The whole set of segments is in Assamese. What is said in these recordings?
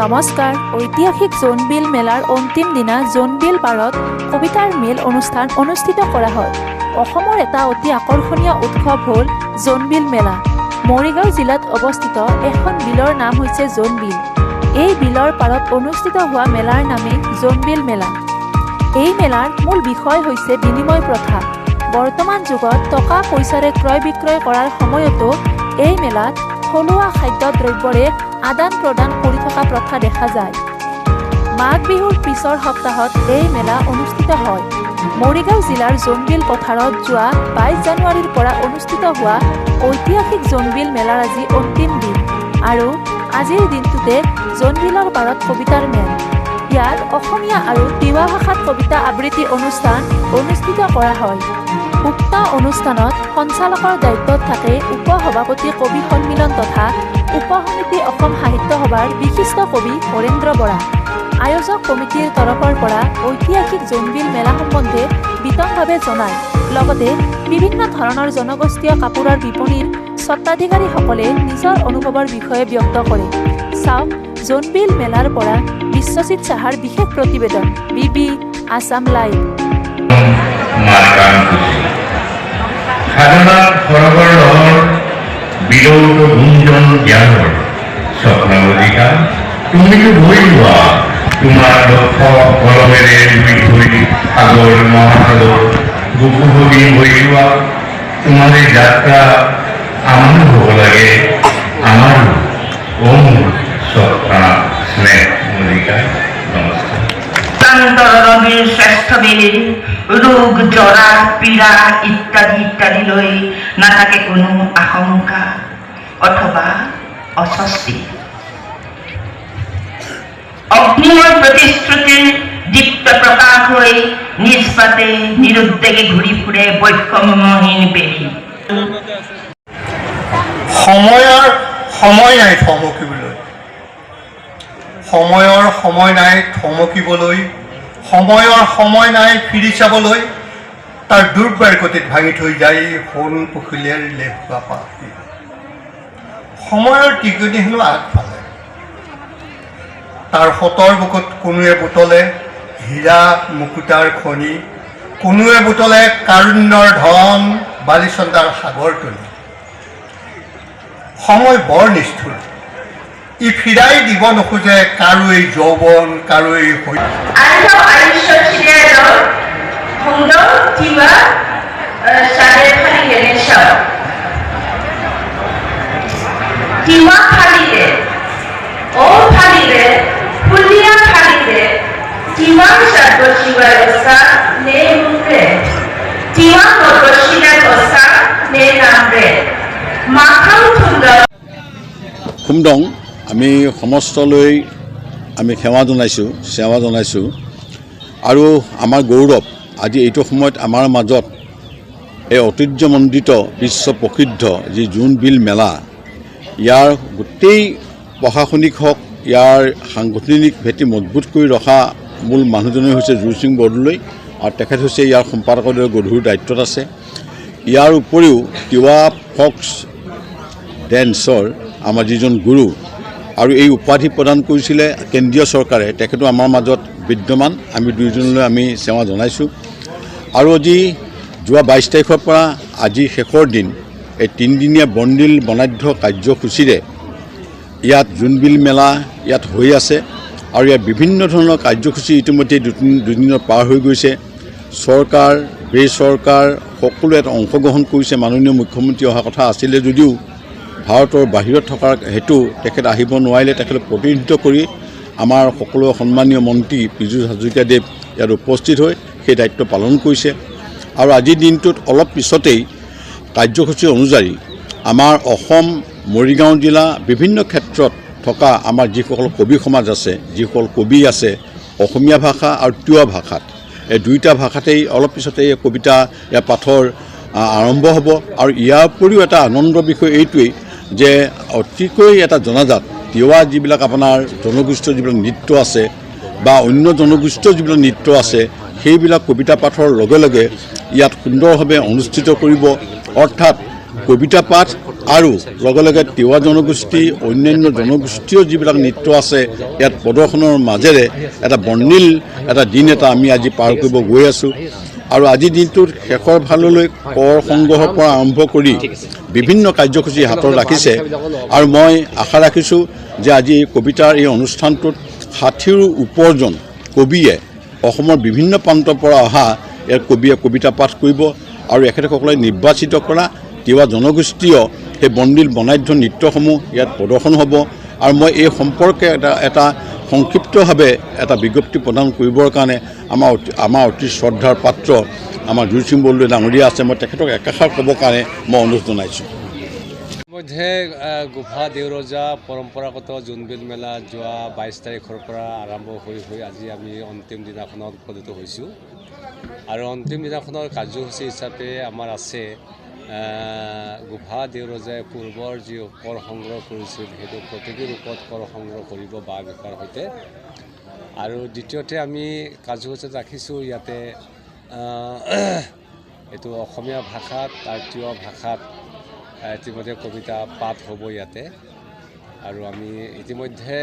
নমস্কাৰ। ঐতিহাসিক জোনবিল মেলাৰ অন্তিম দিনা জোনবিল পাৰত কবিতাৰ মেল অনুষ্ঠান অনুষ্ঠিত কৰা হয়। অসমৰ এটা অতি আকৰ্ষণীয় উৎসৱ হ'ল জোনবিল মেলা। মৰিগাঁও জিলাত অৱস্থিত এখন বিলৰ নাম হৈছে জোনবিল। এই বিলৰ পাৰত অনুষ্ঠিত হোৱা মেলাৰ নামেই জোনবিল মেলা। এই মেলাৰ মূল বিষয় হৈছে বিনিময় প্ৰথা। বৰ্তমান যুগত টকা পইচাৰে ক্ৰয় বিক্ৰয় কৰাৰ সময়তো এই মেলাত থলুৱা খাদ্য দ্ৰব্যৰে আদান প্ৰদান কৰি থকা প্ৰথা দেখা যায়। মাঘ বিহুৰ পিছৰ সপ্তাহত এই মেলা অনুষ্ঠিত হয়। মৰিগাঁও জিলাৰ জোনবিল পথাৰত যোৱা 22 জানুৱাৰীৰ পৰা অনুষ্ঠিত হোৱা ঐতিহাসিক জোনবিল মেলাৰ আজি অন্তিম দিন আৰু আজিৰ দিনটোতে জোনবিলৰ পাৰত কবিতাৰ মেল। ইয়াত অসমীয়া আৰু তিৱা ভাষাত কবিতা আবৃত্তি অনুষ্ঠান অনুষ্ঠিত কৰা হয়। উক্ত অনুষ্ঠানত সঞ্চালকৰ দায়িত্বত থাকে উপ সভাপতি কবি সন্মিলন তথা উপ সমিতি অসম সাহিত্য সভাৰ বিশিষ্ট কবি হৰেন্দ্ৰ বৰা। আয়োজক কমিটিৰ তৰফৰ পৰা ঐতিহাসিক জোনবিল মেলা সম্বন্ধে বিতংভাৱে জনায়। লগতে বিভিন্ন ধৰণৰ জনগোষ্ঠীয় কাপোৰৰ বিপণীৰ স্বত্বাধিকাৰীসকলে নিজৰ অনুভৱৰ বিষয়ে ব্যক্ত কৰে। চাওক জোনবিল মেলাৰ পৰা বিশ্বজিৎ সাহাৰ বিশেষ প্ৰতিবেদন, বি আছাম লাইভ। মাৰকান খুচি সাধনাত সৰগৰ লহৰ, বিৰৌত গুঞ্জন জ্ঞানৰ স্বপ্নমল্লিকা, তুমিতো বৈ যোৱা তোমাৰ দক্ষ কলমেৰে ৰুই থৈ সাগৰ মহাসাগৰ বুকু ভৰি বৈ যোৱা। তোমাৰ এই যাত্ৰা আমাৰো হ'ব লাগে, আমাৰো। অ মোৰ স্বপ্না স্নেহ মল্লিকা, নমস্কাৰ। ৰণবীৰ শ্ৰেষ্ঠ বীৰ, ৰোগ জৰা পীড়া ইত্যাদি ইত্যাদি লৈ নাথাকে কোনো আশংকা অথবা অস্বস্তি। অগ্নিময় প্ৰতিশ্ৰুতিৰ দীপ্ত প্ৰকাশ হৈ নিজ বাটে নিৰুদ্বেগে ঘূৰি ফুৰে বৈষম্যহীন বেলি। সময়ৰ সময় নাই থমকিবলৈ, সময়ৰ সময় নাই থমকিবলৈ, সময়ৰ সময় নাই ফিৰি চাবলৈ। তাৰ দুৰ্বাৰ গতিত ভাঙি থৈ যায় সোণ পখিলাৰ লেহুৱা পাখি। সময়ৰ টিকনি হেনো আগফালে, তাৰ সোঁতৰ বুকুত কোনোৱে বুটলে হীৰা মুকুতাৰ খনি, কোনোৱে বুটলে কাৰুণ্যৰ ধন বালিচন্দাৰ সাগৰ তলি। সময় বৰ নিষ্ঠুৰ, ই ফিৰাই দিব নোখোজে কাৰো এই যৌৱন, কাৰো এই 안성 아이셔 홍동 티와 샤데 파리게네셔 티와 파리데 오 파리데 훌리아 파리데 티와 샤도시와 오사 네 문데 티와 거도시나 오사 네 남데 마카오 툰더 খুমদং আমি সমস্তলৈ আমি সেৱা জনাইছোঁ, সেৱা জনাইছোঁ। আৰু আমাৰ গৌৰৱ, আজি এইটো সময়ত আমাৰ মাজত এই ঐতিহ্যমণ্ডিত বিশ্ব প্ৰসিদ্ধ যি জোনবিল মেলা, ইয়াৰ গোটেই প্ৰশাসনিক হওক, ইয়াৰ সাংগঠনিক ভেটি মজবুত কৰি ৰখা মূল মানুহজনেই হৈছে জোৰসিং বৰদলৈ আৰু তেখেত হৈছে ইয়াৰ সম্পাদকৰ দৰে গধুৰ দায়িত্বত আছে। ইয়াৰ উপৰিও তিৱা ফক্স ডেন্সৰ আমাৰ যিজন গুৰু আৰু এই উপাধি প্ৰদান কৰিছিলে কেন্দ্ৰীয় চৰকাৰে, তেখেতো আমাৰ মাজত বিদ্যমান। আমি দুয়োজনলৈ আমি সেৱা জনাইছোঁ। আৰু আজি যোৱা 22 তাৰিখৰ পৰা আজি শেষৰ দিন, এই তিনিদিনীয়া বৰ্ণিল বৰ্ণাঢ্য কাৰ্যসূচীৰে ইয়াত জোনবিল মেলা ইয়াত হৈ আছে। আৰু ইয়াত বিভিন্ন ধৰণৰ কাৰ্যসূচী ইতিমধ্যে দুদিনৰ পাৰ হৈ গৈছে। চৰকাৰ, বেচৰকাৰ সকলোৱে ইয়াত অংশগ্ৰহণ কৰিছে। মাননীয় মুখ্যমন্ত্ৰী অহা কথা আছিলে যদিও ভাৰতৰ বাহিৰত থকাৰ হেতু তেখেত আহিব নোৱাৰিলে। তেখেতক প্ৰতিনিধিত্ব কৰি আমাৰ সকলো সন্মানীয় মন্ত্ৰী পীযুষ হাজৰিকাদেৱ ইয়াত উপস্থিত হৈ সেই দায়িত্ব পালন কৰিছে। আৰু আজিৰ দিনটোত অলপ পিছতেই কাৰ্যসূচী অনুযায়ী আমাৰ অসম মৰিগাঁও জিলা বিভিন্ন ক্ষেত্ৰত থকা আমাৰ যিসকল কবি সমাজ আছে, যিসকল কবি আছে, অসমীয়া ভাষা আৰু তিৱা ভাষাত, এই দুয়োটা ভাষাতেই অলপ পিছতেই এই কবিতা ইয়াৰ পাঠৰ আৰম্ভ হ'ব। আৰু ইয়াৰ উপৰিও এটা আনন্দৰ বিষয় এইটোৱেই যে অতিকৈ এটা জনাজাত তিৱা যিবিলাক আপোনাৰ জনগোষ্ঠীয় যিবিলাক নৃত্য আছে বা অন্য জনগোষ্ঠীয় যিবিলাক নৃত্য আছে, সেইবিলাক কবিতা পাঠৰ লগে লগে ইয়াত সুন্দৰভাৱে অনুষ্ঠিত কৰিব। অৰ্থাৎ কবিতা পাঠ আৰু লগে লগে তিৱা জনগোষ্ঠী, অন্যান্য জনগোষ্ঠীয় যিবিলাক নৃত্য আছে ইয়াত প্ৰদৰ্শনৰ মাজেৰে এটা বৰ্ণিল এটা দিন এটা আমি আজি পাৰ কৰিব গৈ আছোঁ। আৰু আজিৰ দিনটোত শেষৰ ফাললৈ কৰ সংগ্ৰহৰ পৰা আৰম্ভ কৰি বিভিন্ন কাৰ্যসূচী হাতত ৰাখিছে। আৰু মই আশা ৰাখিছোঁ যে আজি এই কবিতাৰ এই অনুষ্ঠানটোত 60ৰো ওপৰজন কবিয়ে অসমৰ বিভিন্ন প্ৰান্তৰ পৰা অহা ইয়াৰ কবিয়ে কবিতা পাঠ কৰিব আৰু এখেতসকলে নিৰ্বাচিত কৰা তিৱা জনগোষ্ঠীয় সেই বন্দিল বনাঢ্য নৃত্যসমূহ ইয়াত প্ৰদৰ্শন হ'ব। আৰু মই এই সম্পৰ্কে এটা সংক্ষিপ্তভাৱে এটা বিজ্ঞপ্তি প্ৰদান কৰিবৰ কাৰণে আমাৰ অতি শ্ৰদ্ধাৰ পাত্ৰ আমাৰ জুৰসিং বৰদলৈ ডাঙৰীয়া আছে, মই তেখেতক একাষাৰ ক'বৰ কাৰণে মই অনুৰোধ জনাইছোঁ। ইতিমধ্যে গোভা দেওৰজা পৰম্পৰাগত জোনবিল মেলা যোৱা 22 তাৰিখৰ পৰা আৰম্ভ হৈ হৈ আজি আমি অন্তিম দিনাখনত উপনীত হৈছোঁ। আৰু অন্তিম দিনাখনৰ কাৰ্যসূচী হিচাপে আমাৰ আছে গোভা দেওৰজাই পূৰ্বৰ যি কৰ সংগ্ৰহ কৰিছিল সেইটো প্ৰতীকী ৰূপত কৰ সংগ্ৰহ কৰিব বাঁহ বিষাৰ সৈতে। আৰু দ্বিতীয়তে আমি কাৰ্যসূচীত ৰাখিছোঁ ইয়াতে এইটো অসমীয়া ভাষাত আৰু তিৱা ভাষাত ইতিমধ্যে কবিতা পাঠ হ'ব ইয়াতে। আৰু আমি ইতিমধ্যে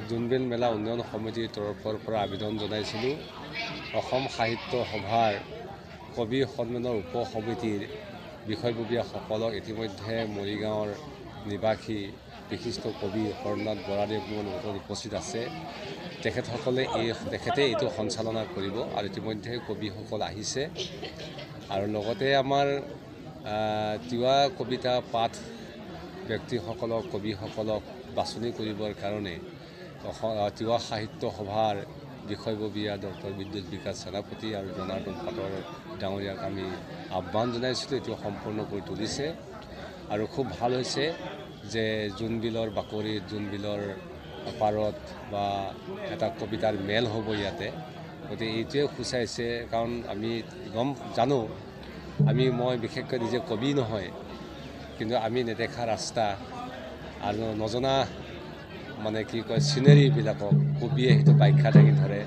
জোনবিল মেলা উন্নয়ন সমিতিৰ তৰফৰ পৰা আবেদন জনাইছিলোঁ অসম সাহিত্য সভাৰ কবি সন্মিলনৰ উপ সমিতিৰ বিষয়ববীয়াসকলক। ইতিমধ্যে মৰিগাঁৱৰ নিবাসী বিশিষ্ট কবি হৰনাথ বৰাদেৱ মোৰ লগত উপস্থিত আছে, তেখেতে এইটো সঞ্চালনা কৰিব। আৰু ইতিমধ্যে কবিসকল আহিছে। আৰু লগতে আমাৰ তিৱা কবিতা পাঠ ব্যক্তিসকলক, কবিসকলক বাছনি কৰিবৰ কাৰণে তিৱা সাহিত্য সভাৰ বিষয়ববীয়া ডক্টৰ বিদ্যুৎ বিকাশ সেনাপতি আৰু জনাৰ্দন পাটৰ ডাঙৰীয়াক আমি আহ্বান জনাইছিলোঁ, এইটো সম্পূৰ্ণ কৰি তুলিছে। আৰু খুব ভাল হৈছে যে জোনবিলৰ বাকৰিত, জোনবিলৰ পাৰত বা এটা কবিতাৰ মেল হ'ব ইয়াতে। গতিকে এইটোৱে সূচাইছে, কাৰণ আমি গম জানো, মই বিশেষকৈ নিজে কবি নহয়, কিন্তু আমি নেদেখা ৰাস্তা আৰু নজনা মানে কি কয় চিনেৰীবিলাকক কবিয়ে সেইটো ব্যাখ্যা দাঙি ধৰে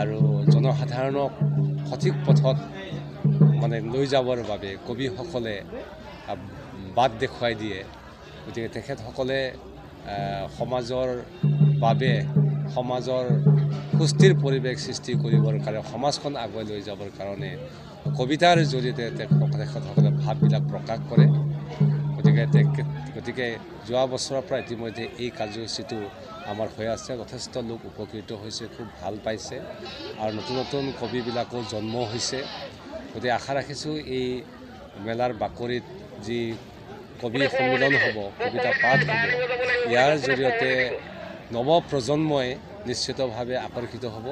আৰু জনসাধাৰণক সঠিক পথত মানে লৈ যাবৰ বাবে কবিসকলে বাট দেখুৱাই দিয়ে। গতিকে তেখেতসকলে সমাজৰ বাবে, সমাজৰ সুস্থিৰ পৰিৱেশ সৃষ্টি কৰিবৰ কাৰণে, সমাজখন আগুৱাই লৈ যাবৰ কাৰণে কবিতাৰ জৰিয়তে তেখেতসকলে ভাৱবিলাক প্ৰকাশ কৰে। গতিকে যোৱা বছৰৰ পৰা ইতিমধ্যে এই কাৰ্যসূচীটো আমাৰ হৈ আছে, যথেষ্ট লোক উপকৃত হৈছে, খুব ভাল পাইছে আৰু নতুন নতুন কবিবিলাকো জন্ম হৈছে। গতিকে আশা ৰাখিছোঁ এই মেলাৰ বাকৰিত যি কবি সন্মিলন হ'ব, কবিতা পাঠ হ'ব, ইয়াৰ জৰিয়তে নৱপ্ৰজন্মই নিশ্চিতভাৱে আকৰ্ষিত হ'ব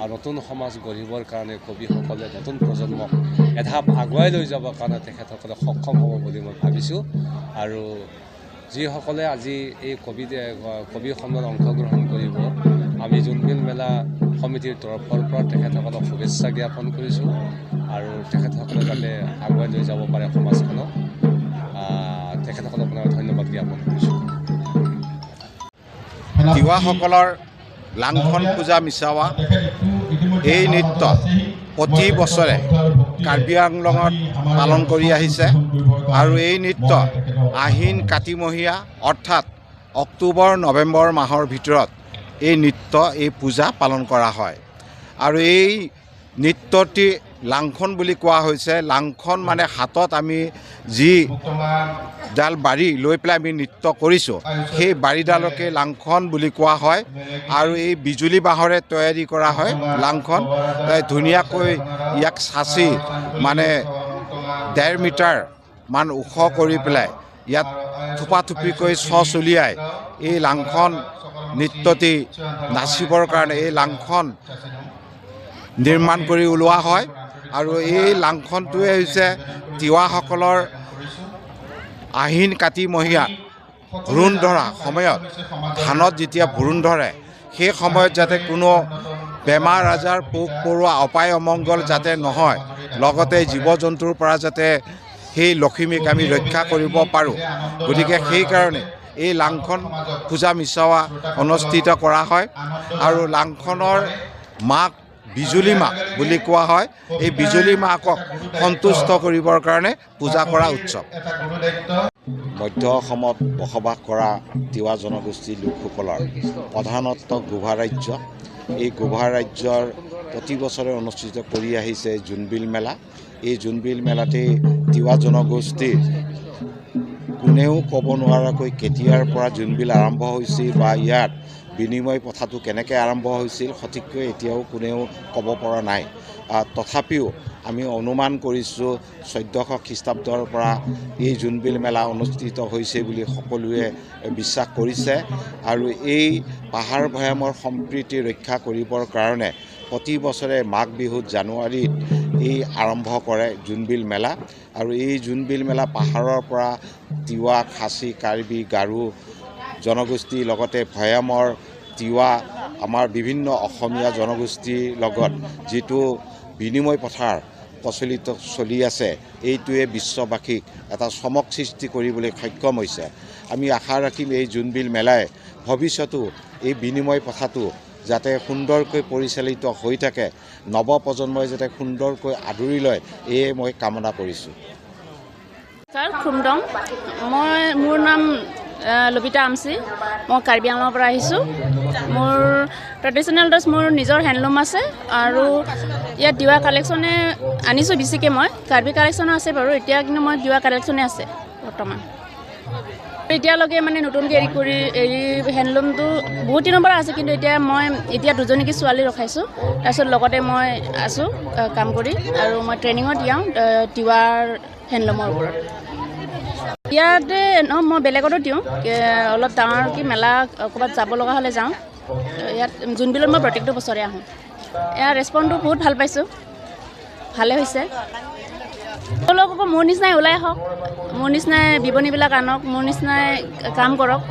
আৰু নতুন সমাজ গঢ়িবৰ কাৰণে কবিসকলে নতুন প্ৰজন্মক এধাপ আগুৱাই লৈ যাবৰ কাৰণে তেখেতসকলে সক্ষম হ'ব বুলি মই ভাবিছোঁ। আৰু যিসকলে আজি এই কবি সন্মিলনত অংশগ্ৰহণ কৰিব, আমি জোনবিল মেলা সমিতিৰ তৰফৰ পৰা তেখেতসকলক শুভেচ্ছা জ্ঞাপন কৰিছোঁ আৰু তেখেতসকলে যাতে আগুৱাই লৈ যাব পাৰে সমাজখনক, তেখেতসকলক মই ধন্যবাদ জ্ঞাপন কৰিছোঁ। তিৱাসকলৰ লাংখন পূজা মিছাৱা এই নৃত্য প্ৰতি বছৰে কাৰ্বি আংলঙত পালন কৰি আহিছে। আৰু এই নৃত্য আহিন কাতিমহীয়া অৰ্থাৎ অক্টোবৰ নৱেম্বৰ মাহৰ ভিতৰত এই নৃত্য, এই পূজা পালন কৰা হয়। আৰু এই নৃত্যটি লাংখন বুলি কোৱা হৈছে। লাংখন মানে হাতত আমি যি ডাল বাৰী লৈ পেলাই আমি নৃত্য কৰিছোঁ, সেই বাৰীডালকে লাংখন বুলি কোৱা হয়। আৰু এই বিজুলী বাঁহৰে তৈয়াৰী কৰা হয় লাংখন। ধুনীয়াকৈ ইয়াক চাঁচি মানে 1.5 মিটাৰ মান ওখ কৰি পেলাই ইয়াত থোপাথুপিকৈ চচ উলিয়াই এই লাংখন নৃত্যটি নাচিবৰ কাৰণে এই লাংখন নিৰ্মাণ কৰি ওলোৱা হয়। আৰু এই লাংখনটোৱে হৈছে তিৱাসকলৰ আহিন কাতিমহীয়া ভ্ৰূণ ধৰা সময়ত, ধানত যেতিয়া ভ্ৰূণ ধৰে সেই সময়ত যাতে কোনো বেমাৰ আজাৰ, পোক পৰুৱা, অপায় অমংগল যাতে নহয়, লগতে জীৱ জন্তুৰ পৰা যাতে সেই লখিমীক আমি ৰক্ষা কৰিব পাৰোঁ, গতিকে সেইকাৰণে এই লাংখন পূজা মিছাৱা অনুষ্ঠিত কৰা হয়। আৰু লাংখনৰ মাঘ বিজুলী মাক বুলি কোৱা হয়। এই বিজুলী মাকক সন্তুষ্ট কৰিবৰ কাৰণে পূজা কৰা উৎসৱ। মধ্য অসমত বসবাস কৰা তিৱা জনগোষ্ঠীৰ লোকসকলৰ প্ৰধানত্ব গোভা ৰাজ্য। এই গোভা ৰাজ্যৰ প্ৰতি বছৰে অনুষ্ঠিত কৰি আহিছে জোনবিল মেলা। এই জোনবিল মেলাতেই তিৱা জনগোষ্ঠীৰ কোনেও ক'ব নোৱাৰাকৈ কেতিয়াৰ পৰা জোনবিল আৰম্ভ হৈছিল বা ইয়াত বিনিময় প্ৰথাটো কেনেকৈ আৰম্ভ হৈছিল সঠিককৈ এতিয়াও কোনেও ক'ব পৰা নাই। তথাপিও আমি অনুমান কৰিছোঁ 1400 খ্ৰীষ্টাব্দৰ পৰা এই জোনবিল মেলা অনুষ্ঠিত হৈছে বুলি সকলোৱে বিশ্বাস কৰিছে। আৰু এই পাহাৰ ভৈয়ামৰ সম্প্ৰীতি ৰক্ষা কৰিবৰ কাৰণে প্ৰতি বছৰে মাঘ বিহুত জানুৱাৰীত এই আৰম্ভ কৰে জোনবিল মেলা। আৰু এই জোনবিল মেলা পাহাৰৰ পৰা তিৱা, খাচী, কাৰ্বি, গাৰো জনগোষ্ঠীৰ লগতে ভৈয়ামৰ তিৱা আমাৰ বিভিন্ন অসমীয়া জনগোষ্ঠীৰ লগত যিটো বিনিময় প্ৰথাৰ প্ৰচলিত চলি আছে, এইটোৱে বিশ্ববাসীক এটা চমক সৃষ্টি কৰিবলৈ সক্ষম হৈছে। আমি আশা ৰাখিম এই জোনবিল মেলাই ভৱিষ্যতো এই বিনিময় প্ৰথাটো যাতে সুন্দৰকৈ পৰিচালিত হৈ থাকে, নৱপ্ৰজন্মই যাতে সুন্দৰকৈ আদৰি লয়, এয়ে মই কামনা কৰিছোঁ। খুমদং, মই মোৰ নাম লবিতা আমচি, মই কাৰ্বি আংলঙৰ পৰা আহিছোঁ। মোৰ ট্ৰেডিশ্যনেল ড্ৰেছ মোৰ নিজৰ হেণ্ডলুম আছে আৰু ইয়াত তিৱা কালেকশ্যনে আনিছোঁ বেছিকৈ। মই কাৰ্বি কালেকশ্যনো আছে বাৰু এতিয়া, কিন্তু মই তিৱা কালেকশ্যনে আছে বৰ্তমান। এতিয়ালৈকে মানে নতুনকৈ এৰি কৰি এৰি হেণ্ডলুমটো বহুত দিনৰ পৰা আছে, কিন্তু এতিয়া মই এতিয়া দুজনীকে ছোৱালী ৰখাইছোঁ, তাৰপিছত লগতে মই আছোঁ কাম কৰি আৰু মই ট্ৰেইনিঙত দিয়াওঁ তিৱাৰ হেণ্ডলুমৰ ওপৰত। ইয়াতে নহয়, মই বেলেগতো দিওঁ, অলপ ডাঙৰ কি মেলা ক'ৰবাত যাব লগা হ'লে যাওঁ। ইয়াত জোনবিলত মই প্ৰত্যেকটো বছৰে আহোঁ। ইয়াৰ ৰেচপণ্ডটো বহুত ভাল পাইছোঁ, ভালে হৈছে। তেওঁলোক আকৌ মোৰ নিচিনাই ওলাই আহক, মোৰ নিচিনাই বিপণীবিলাক আনক, মোৰ নিচিনাই কাম কৰক,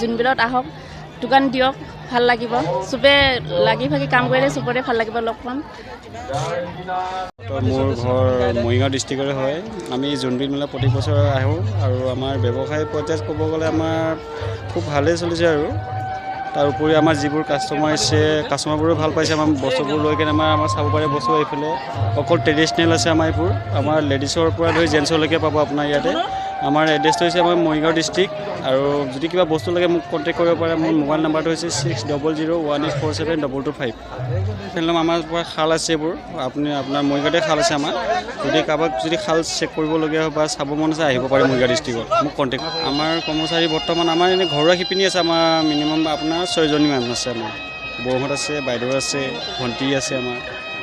জোনবিলত আহক, দোকান দিয়ক, ভাল লাগিব। চবে লাগি ভাগি কাম কৰিলে চবৰে ভাল লাগিব, লগ পাম। মোৰ ঘৰ মৰিগাঁও ডিষ্ট্ৰিক্টৰে হয়। আমি জোনবিল মেলা প্ৰতি বছৰে আহোঁ আৰু আমাৰ ব্যৱসায় পৰ্যায়ত ক'ব গ'লে আমাৰ খুব ভালেই চলিছে। আৰু তাৰ উপৰি আমাৰ যিবোৰ কাষ্টমাৰ আছে, কাষ্টমাৰবোৰেও ভাল পাইছে আমাৰ বস্তুবোৰ লৈ কেনে। আমাৰ চাব পাৰে বস্তু এইফালে অকল ট্ৰেডিশ্যনেল আছে আমাৰ এইবোৰ, আমাৰ লেডিছৰ পৰা ধৰি জেণ্টছলৈকে পাব আপোনাৰ ইয়াতে। আমাৰ এড্ৰেছটো হৈছে আমাৰ মৰিগাঁও ডিষ্ট্ৰিক্ট। আৰু যদি কিবা বস্তু লাগে মোক কণ্টেক্ট কৰিব পাৰে। মোৰ মোবাইল নাম্বাৰটো হৈছে 6001847225। ফেনলম আমাৰ পৰা খাল আছে এইবোৰ, আপুনি আপোনাৰ মৰিগাঁৱতে খাল আছে আমাৰ। যদি কাৰোবাক যদি খাল চেক কৰিবলগীয়া হয় বা চাব মন আছে আহিব পাৰে মৰিগাঁও ডিষ্ট্ৰিক্টত, মোক কণ্টেক্ট। আমাৰ কৰ্মচাৰী বৰ্তমান আমাৰ এনেই ঘৰুৱা শিপিনী আছে, আমাৰ মিনিমাম আপোনাৰ 6জনীমান আছে। আমাৰ বৌহঁত আছে, বাইদেউ আছে, ভণ্টি আছে, আমাৰ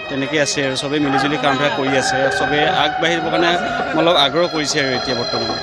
তেনেকৈ আছে। আৰু চবেই মিলিজুলি কামবিলাক কৰি আছে, চবেই আগবাঢ়িবৰ কাৰণে অলপ আগ্ৰহ কৰিছে আৰু এতিয়া বৰ্তমান।